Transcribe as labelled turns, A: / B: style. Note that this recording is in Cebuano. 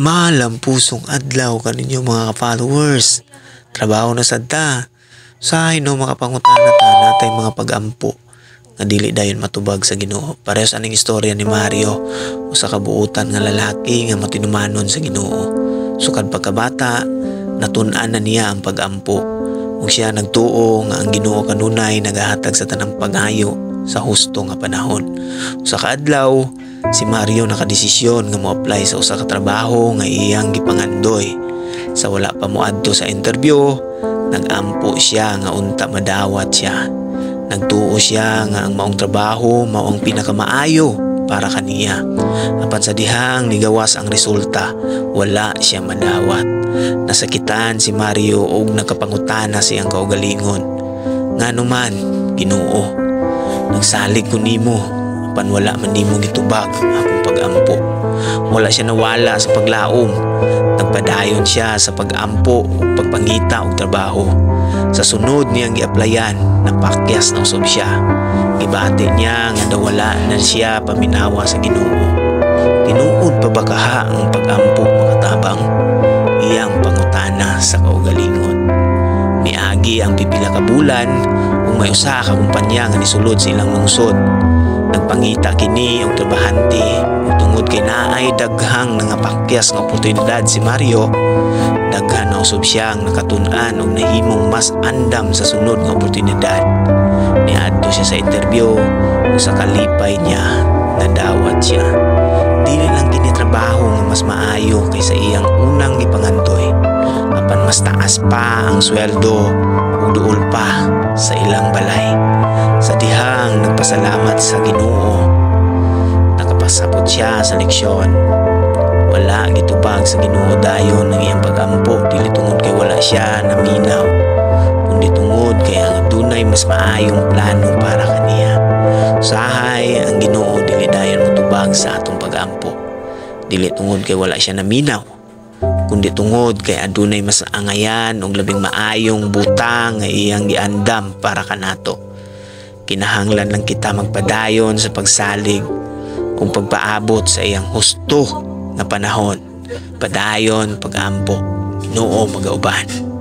A: Malampusong adlaw kaninyo, mga ka-followers. Trabaho na sad ta. Usahay no, makapangutana ta natay mga pag-ampo nga dili dayon matubag sa Ginoo. Parehas aning istorya ni Mario, usa ka buutan nga lalaki nga matinumanon sa Ginoo. Sukad pagkabata, natun-an na niya ang pag-ampo. Ug siya nagtuo nga ang Ginoo kanunay nagahatag sa tanang pangayo sa husto nga panahon. Usa ka adlaw, si Mario nakadesisyon nga mo-apply sa usa ka trabaho nga iyang gipangandoy. Sa wala pa moadto sa interview, nagampo siya nga unta madawat siya. Nagtuo siya nga ang maong trabaho mao ang pinakamaayo para kaniya. Apan sa dihang nigawas ang resulta, wala siya madawat. Nasakitan si Mario og nakapangutana sa iyang kaugalingon. "Ngano man, Ginoo? Nagsalig ko nimo, apan wala man nimo gitubag akong pag-ampo." Wala siya nawala sa paglaom. Nagpadayon siya sa pag-ampo ug pagpangita og trabaho. Sa sunod niyang gi-applyan, napakyas na usab siya. Gibati niya nga daw wala na siya paminawa sa Ginoo. "Tinuod pa ba kaha ang pag-ampo makatabang?" iyang pangutana sa kaugalingon. Miagi ang pipila ka bulan ug may usa ka kumpanya nga nisulod sa ilang lungsod. Nagpangita kini og trabahante ug tungod kay naay daghang nangapakyas nga oportunidad si Mario, daghan na usab siyang nakatun-an og nahimong mas andam sa sunod nga oportunidad. Niadto siya sa interview ug sa kalipay niya, nadawat siya. Dili lang kini trabaho nga mas maayo kaysa iyang unang gipangandoy, apan mas taas pa ang sweldo ug duol pa sa ilang balay. Sa dihang nagpasalamat sa Ginoo, nakapasabot siya sa leksyon. Wala gitubag sa Ginoo dayon ang iyang pagampo dili tungod kay wala siya naminaw, kundi tungod kay ang adunay mas maayong plano para kaniya. Usahay ang Ginoo dili dayon motubag sa atong pagampo. Dili tungod kay wala siya naminaw, kundi tungod kay adunay mas angayan og labing maayong butang nga iyang giandam para kanato. Kinahanglan lang kita magpadayon sa pagsalig ug pagpaabot sa iyang husto nga panahon. Padayon pagampo. Ginoo magauban.